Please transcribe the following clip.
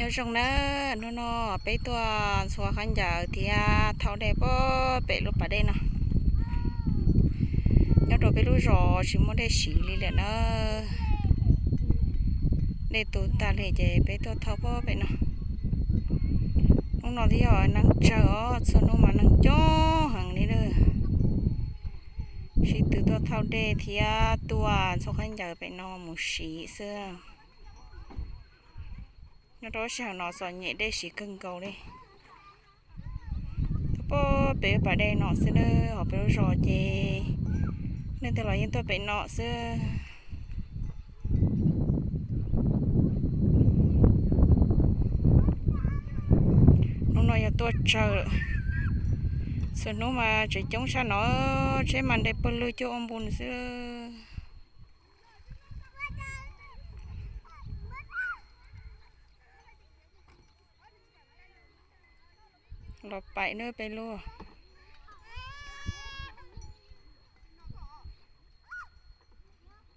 Nyob zoo na, hnub no peb tuaj ntxhua khaub ncaws thiab thauj dej puag pem lub pas dej no. Nyob rau peb lub zos tsis muaj dej siv li lawm na. Dej tu tag li ces peb tuaj thauj puag pem no. Hnub no twb yog neeg tsawg os, txhua hnub mas neeg coob heev li na. Sib tw tuaj thauj dej thiab tuaj ntxhua khaub ncaws pem no mus siv xwb. Nyob rau sij hawm no txom nyem dej siv kawg nkaus li. Tuaj puag pem pas dej no xwb na, hauv peb lub zos ces leej twg los yeej tuaj pem no xwb. Hnub no yog tuaj tsawg lawm, txhua hnub mas tseem coob tshaj no, tsheb mas nres pawg lug cuaj ua npu xwb. Los paim na peb lub.